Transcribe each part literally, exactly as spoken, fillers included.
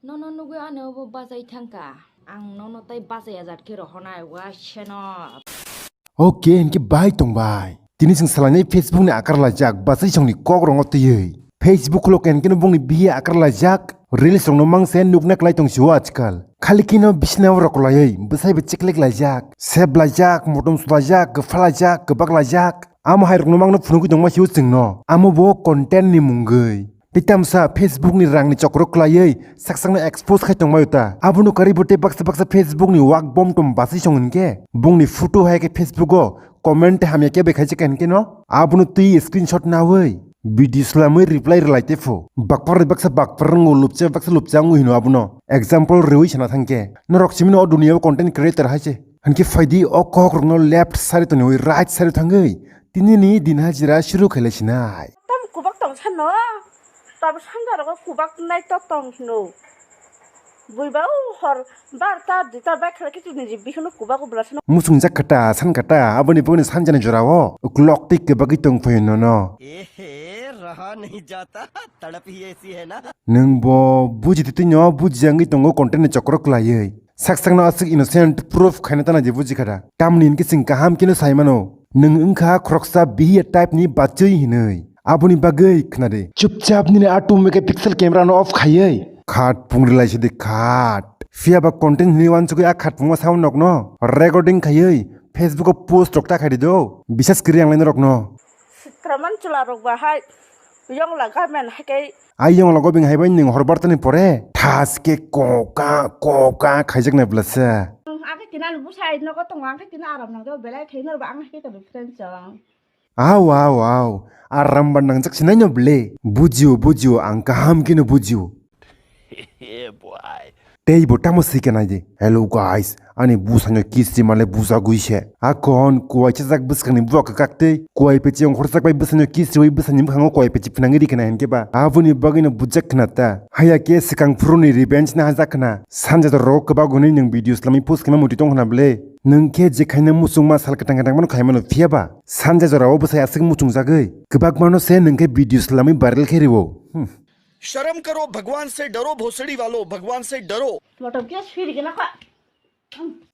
Nono nugwi ano bo bachai thangkha. Ang nono tai bachai ajat khe rohonai, wa seno. Oke, hinkhe bai tong bai. Tini chwng salainai Facebook ni akar laijak, bachai songni kok rongo twiwi. Facebook khulok hinkhe no bongni bihi akar laijak, reels rokno mangse nukna klai tong sio ajkal. Khali kino bisina o rok laiwi, bwsai bo chiklek laijak, sep laijak, motom su laijak, kwpha laijak, kwbak laijak. Amo hai rokno mangno phunugwi tongma sio chwngno. Amo bo content ni mungwi. Tei tamsa Facebook ni rang ni chokro klaiwi sak sakno expose khai tongmai ta. Abono karwi bo tei baksa baksa Facebook ni wak bom tom bachai song hinkhe bongni photo hai khe Facebook o comment hamya khe bai khaijak hinkhe no abono twi screenshot nawi video swlamwi reply rwlai tei phu. Bakpar baksa bakpar wngo, lupcha baksa lupcha wngo hino abono. Example rwui sana thangkhe norok simi no o duniya o content creator hai se. Hinkhe phaidi o kok rokno left side o toniwi right side o thangwi tini ni din hajira shuru khailai sinai. Tam kubak tong sano. Tabuk sanja rogo kubak nai to tong hino. Buiba o hor bar ta dui ta bai khala kitu ni bihino kubak o bwla sano. Muchungjak kata, san kata, aboni boni sanjani jorao uklok tei kwbagwi tong phaio nono. Ehe, raha nahi jata, tadap hi aisi hai na. Nwng bo buji twi twi no buji wngwi tongo content ni chokro kwlaiwi. Sak sakno aswk innocent proof khaina tana je buji kha da. Tamni hinkhe chwng kaham kheno sai mano. Nwng wngkha khoroksa bihiya type ni bachwi hinwi. Aboni bagwi khna de. Chupchap nini a two megapixel camera no off khaiwi. Khat pungri lai sidi khat. Phiya ba content hinwi wansugwi a khat pungma sound nok no recording khaiwi Facebook o post rok ta khai di do. Bisas kwrwi ang lai norok no. Sitraman chwla rok ba hai yongla garment hai khe. Ai yongla go bing hai bai nwng hor bartani pore thas khe koka koka khaijak nai bwlasa. Ang khe kinani bwsai nogo tongo, ang khe kina aram nang do belai khe nor ba ang khe to friend chong. Aw aw aw, aram ba nangjak sinai no ble. Bujio bujio, ang kaham khe no bujio. Tei bo tamo swi khe nai di. Hello guys, ani bwsano kiss rima le bujagwi se. A kon kuai chajak bwskangni buwa kwkak tei kuai pechi ongkhorjak bai bwsano kiss riwi bwsani bwkhango kuai pechi phnangwi ri khna hinkhe ba aboni bagwino bujak khna ta. Haya khe swkang phuruni revenge na hajak khna. Sanja rogo kwbak hwnwi nwng video swlamwi post khaima muitu tong khna ble. Nwng khe je khaina muchungma sal kwtang kwtang mano khaimano phiya ba sanja jorao bwsai aswk muchungjagwi kwbakmano se nwng khe video swlamwi viral khe rwo. Hmm. शर्म करो, भगवान से डरो, भोसड़ी वालों, भगवान से डरो। Motom khe siri gana kha.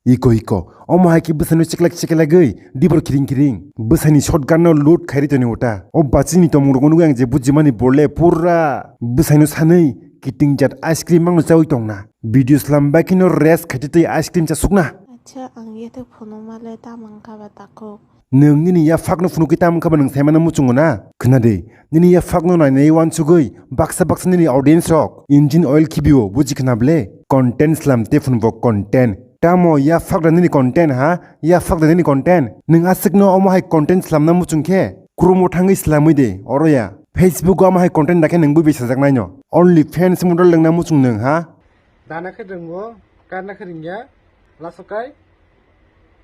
Iko iko, omo hai khe bwsano chiklak chiklagwi dibor khiring khiring. Bwsani shotgun no load khairi toni uta. O bachini tomung rokno nugwi ang je bujimani borle pura bwsano sanwi kiting jat ice cream mangno chawi tongna. Video slam bai kheno rest khaitwi twi ice cream chasukna. Acha, ang yathek phunukma le tamo wngkha ba takhuk. Nwng nini yaphakno phunukwi tamo wngkha ba nwng saimano muchungo na? Khna di, nini yaphakno nainai uansugwi baksa baksa nini audience rok engine oil khibio, buji khna ble? Content slam te phunbo content. Tamo yaphak da nini content ha? Yaphak da nini content? Nwng aswkno omo hai content slamna muchung khe Chrome o thangwi slamwi de, oro ya. Facebook o omo hai content da khe nwng bui bai sajaknaino. Only fans model lengna muchung nwng ha? Dana khe rwngo, karna khe rwngya, lasokai.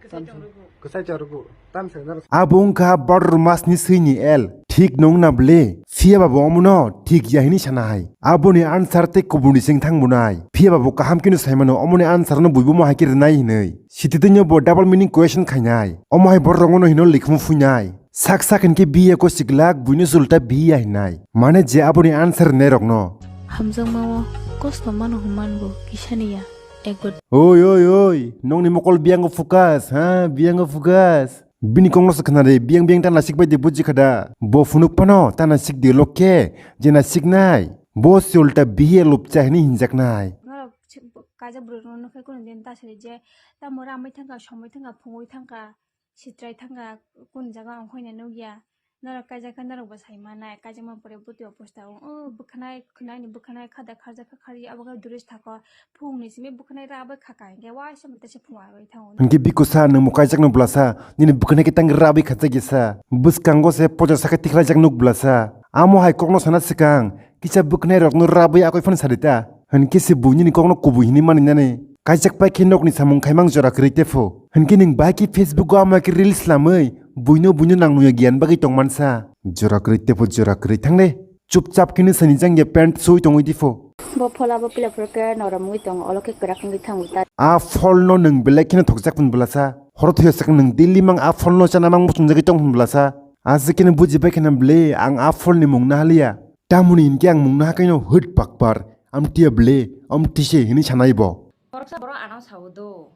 Kwsai chorgo. Kwsai chorgo. Tamsa naro. Abo wngkha Bhadramasni swini L. Thik nong na ble? Phiya ba bo omono thik ya hini sana hai. Aboni answer tei kubuni sing thang bunai. Phiya ba bo kaham kino saimano omoni answer no buibo mo hai khe rwnai hinwi. Sititwino bo double meaning question khainai. Omo hai borok rokno hino likhmu phuinai. Sak sak hinkhe biya ko siglak buino sulta biya hinai. Mane je aboni answer rwnai rokno. Hamjakmao kosto mano hwnmanbo kisani ya. Ekbar. Oi, oi, oi, nongni mokol biyango focus, ha, biyango focus. Bini kokno se khna de, biyang biyang ta nasik bai de buji kha da. Bo phunuk phano ta nasik de lok khe, je nasiknai. Bo se ulta bihiya lupcha hini hinjaknai. Norok se-, kaijak borok rok nukhe kunu din ta sari je, tamo ramwi thangkha, somwi thangkha, phungwi thangkha. Sitrai thangkha, kunu jaga ongkhorna nukya. Norok kaijak khe norok bo sai manai, kaijakma pore bwtwi oposta o, o bwkhanai khwnai ni bwkhanai khada kharjak kha khari abo khe dress thako, phungni simi bwkhanai ra bai kha ka hinkhe waisa mate se phunga bai thango. Hinkhe bikusa nwng bo kaijakno bwlasa, nini bwkhanai khe tang ra bai khajak ya sa, bwskango se poja sakhe tikhlaijak nuk bwlasa. Amo hai kokno sana swkang, kisa bwkhanai rokno ra bai akoi phano sadi ta. Hinkhe se buinini kokno kubui hinwi mani nani. Kaijak pai khe nokni samung khaimang jora kwrwi tepho. Hinkhe nwng bahai khe Facebook o ama khe reels slamwi buino buino nangmungya giyan bagwi tongmansa. Jora kwrwi tepho, jora kwrwi thangle. Chupchap khe nwsani jangya pant sui tongwi dipho. Bo phola bo pila phuru khe norom wngwi tongo, olo khe kwrak wngwi thango ta. A pholno nwng belai kheno thokjak pun bwlasa. Horo thoyasakno nwng daily mang a pholno chana mang muchungjagwi tong pun bwlasa. Aswk kheno bujibai kheno ble ang a pholni mung nahaliya. Tamoni hinkhe ang mung naha kaino hwt bakpar. Amtwiya ble. Omo tise hini sanai bo. Khoroksa borok ano sao do.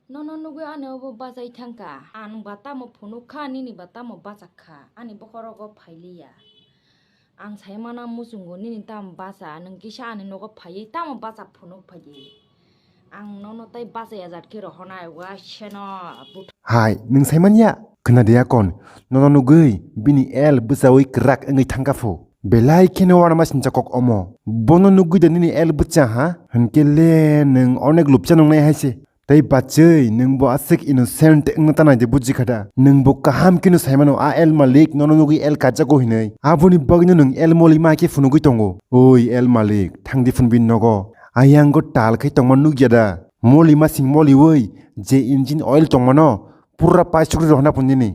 Nono nugwi ani obo bachai thangkha. Ang ba tamo phunuk kha, nini ba tamo bachak kha. Ani bokhorogo phailiya. Ang saimano muchungo nini tamo bacha, nwng kisa ani nogo phaiwi tamo bacha phunuk phaidi. Ang nono tai bachai ajat khe rohonai, wa seno but- Hai, nwng saimanya? Khna de akon, nono nugwi bini el bwchawi kwrak wngwi thangkha phu. Belai kheno uanama sincha kok omo. Bono nugwi da nini el bwcha ha? Hinkhe le nwng onek lupcha nungnai hai se. Tei bachwi, nwng bo aswk innocent wngna ta nai de buji kha da? Nwng bo kaham kheno sai mano, a el malik nono nugwi el kajago hinwi. Aboni bagwino nwng el moli ma khe phunugwi tongo. Oi el malik, thang di phun bini nogo. Ayang go tal khai tongma nugya da? Moli ma sing moliwi, je engine oil tongmano, pura paisukri rohna phun nini.